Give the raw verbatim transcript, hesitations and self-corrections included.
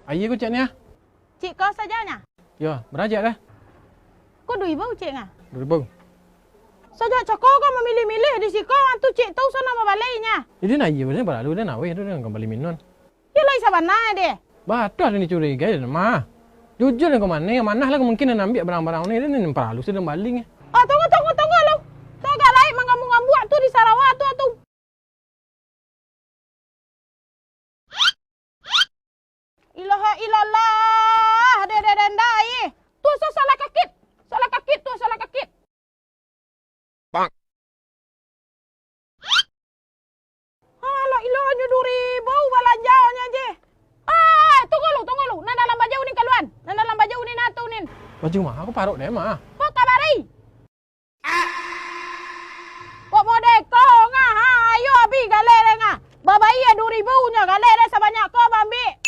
Aia ko cek ni ah. Cik ko sajo nyo? Yo, bara cek ko? Ko duo ribu cek nga? Duo ribu. Sajak cako ko mamiliah-miliah di siko, antu cik tu sono mabalai nyo. Jadi nah, iyo, dia paralu, dia nah, weh, tu dia kambali minum. Iyo lai sabana deh. Batua, dia ni curiga je, mah. Jujur, dia ko mano, manah lah mungkin dia ambiak barang-barang ni, dia ni paralu sudah balik. Oh, tunggu, tunggu, tunggu lu. Tu agak lai manggambuak-gambuak tu di Sarawak tu, tu. Ilaha illallah, deh, deh, deh, ndai. Tu so salah kakit. Salah kakit tu, salah kakit. Bang. Alah, ilah nyo duo ribu balanjonyo je. Ah, tunggu lu, tunggu lu. Nan dalam baju ni kaluan. Nan dalam baju ni natu nin. Baju mah, aku paruk deh mah. Kok kabari? Kok model ko nga, ha? Ayo abih galeh deh nga. Babayia duo ribu nyo, galeh deh sabanyak ko baambiak.